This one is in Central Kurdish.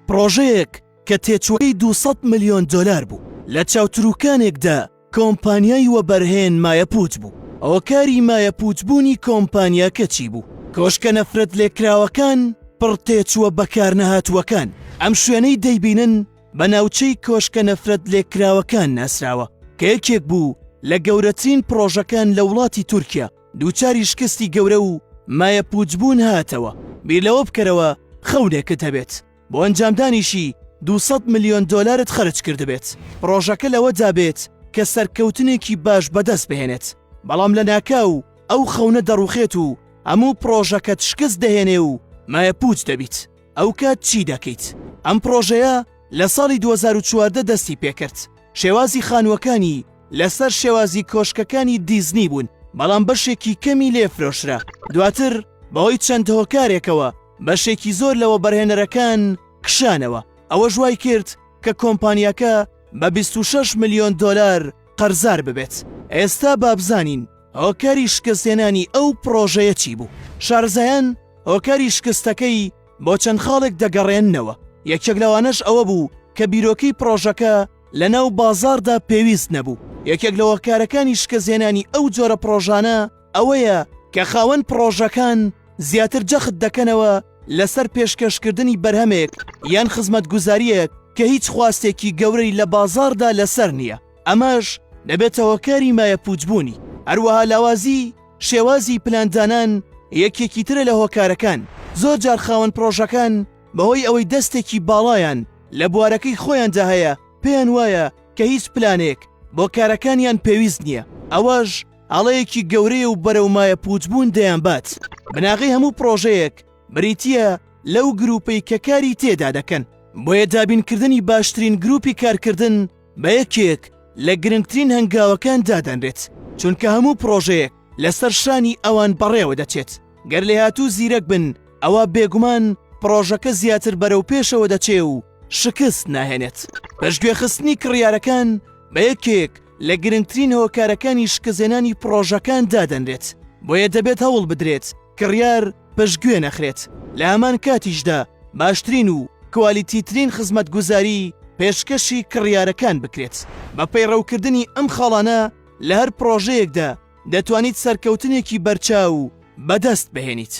پڕۆژەیەک کە تێچووەکەی 200 ملیۆن دۆلار بوو، لە چاوتروکانێکدا کۆمپانیای وەبەرهێن مایەپووچ بوو. هۆکاری مایەپووچبوونی کۆمپانیاکە چی بوو؟ کۆشکە نەفرەتلێکراوەکان، پڕ تێچووە بەکارنەهاتووەکان. ئەم شوێنەی دەیبینن بە ناوچەی کۆشکە نەفرەتلێکراوەکان ناسراوە، کە یەکێک بوو لە گەورەترین پڕۆژەکان لە وڵاتی تورکیا، دووچاری شکستی گەورە و مایەپووچبوون هاتەوە. بیر لەوە بکەرەوە خەونێکت هەبێت، بۆ ئەنجامدانیشی 200 ملیۆن دۆلارت خەرج کردبێت، پڕۆژەکە لەوەدا بێت کە سەرکەوتنێکی باش بەدەست بهێنێت، بەڵام لەناکاو ئەو خەونە دەڕوخێت و هەموو پڕۆژەکەت شکست دەهێنێ و مایەپووچ دەبیت. ئەوکات چی دەکەیت؟ ئەم پڕۆژەیە لە ساڵی 2014 دەستی پێکرد، شێوازی خانووەکانی لەسەر شێوازی کۆشکەکانی دیزنی بوون، بەڵام بەشێکی کەمی لێ فرۆشرا، دواتر بەهۆی چەند هۆکارێکەوە بەشێکی زۆر لە وەبەرهێنەرەکان کشانەوە، ئەوەش وای کرد کە کۆمپانیاکە بە 26 ملیۆن دۆلار قەرزار ببێت. ئێستا با بزانین هۆکاری شکستهێنانی ئەو پڕۆژەیە چی بوو؟ شارەزایان هۆکاری شکستەکەی بۆ چەند خاڵێک دەگەڕێننەوە، یەکێک لەوانەش ئەوە بوو کە بیرۆکەی پڕۆژەکە لەناو بازاڕدا پێویست نەبوو. یەکێک لە هۆکارەکانی شکستهێنانی ئەو جۆرە پڕۆژانە ئەوەیە کە خاوەن پڕۆژەکان زیاتر جەخت دەکەنەوە لەسەر پێشکەشکردنی بەرهەمێک یان خزمەتگوزارییەک کە هیچ خواستێکی گەورەی لە بازاڕدا لەسەر نییە، ئەمەش دەبێتە هۆکاری مایەپووچبوونی. هەروەها لاوازی شێوازی پلاندانان یەکێکی ترە لە هۆکارەکان، زۆرجار خاوەن پڕۆژەکان بەهۆی ئەوەی دەستێکی باڵایان لە بوارەکەی خۆیاندا هەیە پێیان وایە کە هیچ پلانێک بۆ کارەکانیان پێویست نییە، ئەوەش هەڵەیەکی گەورەیە و بەرەو مایەپووچبوون دەیانبات. بناغەی هەموو پڕۆژەیەک بریتییە لەو گرووپەی کە کاری تێدا دەکەن، بۆیە دابینکردنی باشترین گرووپی کارکردن بە یەکێک لە گرنگترین هەنگاوەکان دادەنرێت، چونکە هەموو پڕۆژەیەک لەسەر شانی ئەوان بەڕێوە دەچێت، گەر لێهاتوو زیرەک بن ئەوا بێگومان پڕۆژەکە زیاتر بەرەو پێشەوە دەچێ و شکست ناهێنێت. پشتگوێخستنی کڕیارەکان بە یەکێک لە گرنگترین هۆکارەکانی شکستهێنانی پڕۆژەکان دادەنرێت، بۆیە دەبێت هەوڵ بدرێت کڕیار پشتگوێ نەخرێت، لە هەمان کاتیشدا باشترین و کوالیتیترین خزمەتگوزاری پێشکەشی کڕیارەکان بکرێت. بە پەیڕەوکردنی ئەم خاڵانە لە هەر پڕۆژەیەکدا دەتوانیت سەرکەوتنێکی بەرچاو بەدەست بهێنیت.